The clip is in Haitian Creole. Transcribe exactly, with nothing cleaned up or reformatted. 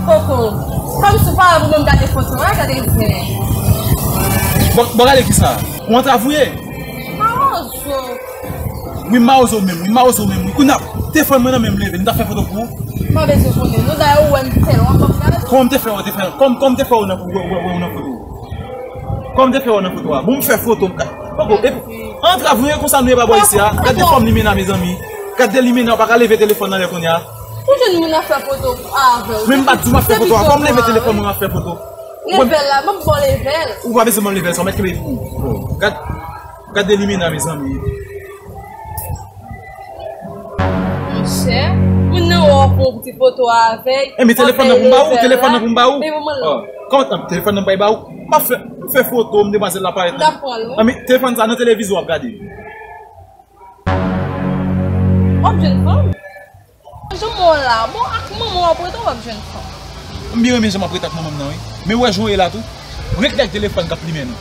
Koko, kòm si w pa wè pou mwen gade foto a, gade zen. Bon, bon, gade kisa? Ou antrave ou ye? Mawozo. Wi, mawozo menm, wi, mawozo menm, wi. Kounye a, telefòn mwen nan men m leve, m ta fè foto pou ou. M pa bezwen konnen, non, dayè ou wè m fè l, w ap gade. Kòman m te fè, w te fè, kòman, kòman m te fè ou nan, wè, wè, wè ou nan foto? Kòman m te fè ou nan foto a? Bon, m fè foto, m ka. Koko, epi, antrave ou ye konsa nou ye pa bò isi a. Gad de fanm limena, mezanmi. Gad de limena, ou pa ka leve telefòn nan lè kounye a. Ou jwenn moun ap fè foto avè w. Men m pa t di w m ap fè foto a. Kòman m leve telefòn mwen m ap fè foto? Leve l la, ban m ba w leve l. Ou pa bezwen ban m leve l, sa w mèt kenbe pou ou. Gad, gad de limena, mezanmi. Monchè, moun nan wè w pran yon ti foto avè l. Enben, telefòn nan pou m ba ou, telefòn nan pou m ba ou. Men manman l. Kòman, telefòn nan m pa ba ou? M ap fè, m fè foto, m demwazèl la parèt. M t ap pran l, wi. Enben, telefòn sa nan televizyon w ap gade. W ap jwenn fanm? Jan mò la, bon, ak manman w ap rete, w ap jwenn fanm. M byen renmen jan m ap rete ak manman m nan, wi. Men w wè jan w ye la tou. Rete ak telefòn k ap limen nou.